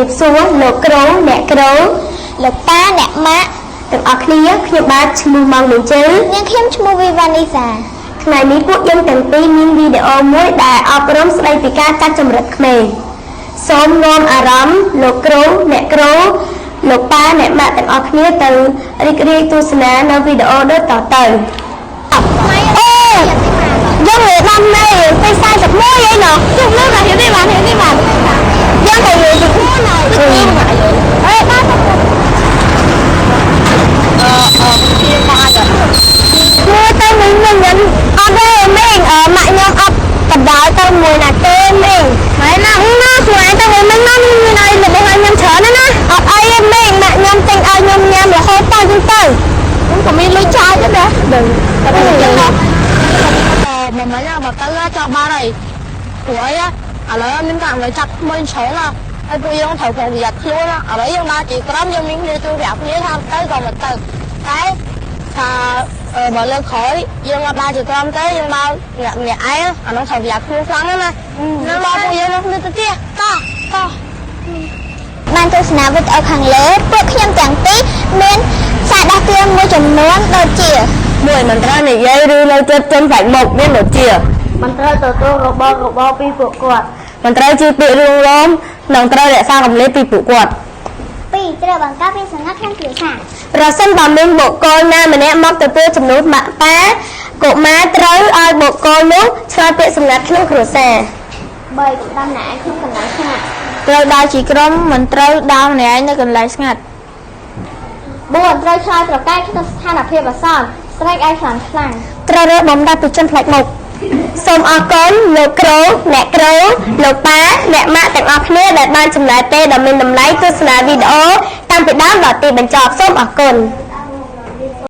រាបសួរលោកគ្រូអ្នកគ្រូ លោកតាអ្នកម៉ាក់ ទាំងអស់គ្នាខ្ញុំបាទឈ្មោះម៉ងមីជើ នាងខ្ញុំឈ្មោះវីវ៉ានីសា ថ្ងៃនេះពួកយើងទាំងពីរមានវីដេអូមួយដែលអប់រំស្ដីពីការកាត់ចម្រិតក្មេងសូមនាំអារម្មណ៍លោកគ្រូអ្នកគ្រូលោកប៉ាអ្នកម៉ាក់ទាំងអស់គ្នាទៅរីករាយទស្សនានៅវីដេអូដូចតទៅ អូយើងនិយាយដល់មេពី41អីណោះជុំលើណាហ៊ានទេបានហ៊ានទេបានយើងទៅនិយាយពីខ្លួនហើយអេបានទៅ អឺអឺព្យាបាយអត់ មើលទៅមីងមីងខ្ញុំអត់ទេមីងអឺម៉ាក់ខ្ញុំអត់បដាយទៅមួយណាទេមីងហើយណាណាខ្លួនឯងទៅមួយមីងណាមានអីរបស់ឲ្យខ្ញុំច្រើនណាស់ណាអត់អីទេមីងម៉ាក់ខ្ញុំទិញឲ្យខ្ញុំញ៉ាំរហូតទៅចឹងទៅ ខ្ញុំក៏មានលុយចាយដែរណាដឹងតែពេលចឹងដល់មិនមិនបើទៅចប់បានហើយព្រោះអីឥឡូវមានការឲ្យចាប់ក្មួយច្រើនហើយពួកយើងត្រូវប្រុងប្រយ័ត្នខ្លួនឥឡូវយើងដើរជាក្រុមយើងមានគ្នាជួយប្រាប់គ្នាថាទៅក៏មិនទៅតែថាបើលើកក្រោយយើងអត់ដើរជាក្រុមទេយើងដើរម្នាក់ម្នាក់ឯងអានោះត្រូវប្រយ័ត្នខ្លួនខ្លាំងណាស់ណានឹងដល់ពួកយើងនឹងគ្នាទៅទៀតតោះតោះ បានទស្សនាវីដេអូខាងលើពួកខ្ញុំទាំងពីរមានសារដាស់តឿនមួយចំនួនដូចជា មួយមិនត្រូវនិយាយឬលើចិត្តជនផ្លែកមុខមានដូចជា មិនត្រូវទទួលរបររបរពីពួកគាត់ មិនត្រូវជឿពាក្យរឿងលោមនិងត្រូវរក្សាកម្រិតពីពួកគាត់ 2ត្រូវបង្កើតពាក្យសម្ងាត់ក្នុងគ្រួសារ ប្រសិនបើមានបុគ្គលណាម្នាក់មកទទួលជំនួសម៉ាក់ប៉ាកុមារត្រូវឲ្យបុគ្គលនោះឆ្លើយពាក្យសម្ងាត់ក្នុងគ្រួសារ 3កុំដាំអ្នកឯងក្នុងកន្លែងស្ងាត់ ត្រូវដើរជាក្រុមមិនត្រូវដើរម្នាក់ឯងនៅកន្លែងស្ងាត់ 4ត្រូវឆ្លើយប្រកែកក្នុងស្ថានភាពអាសន្នស្រែកឲ្យខ្លាំងខ្លាំង ត្រូវរើបំដាប់ពីជនផ្លែកមុខសូមអរគុណលោកគ្រូអ្នកគ្រូលោកប៉ាអ្នកម៉ាក់ទាំងអស់គ្នាដែលបានចំណាយពេលដ៏មានតម្លៃទស្សនាវីដេអូតាំងពីដើមដល់ទីបញ្ចប់សូមអរគុណ។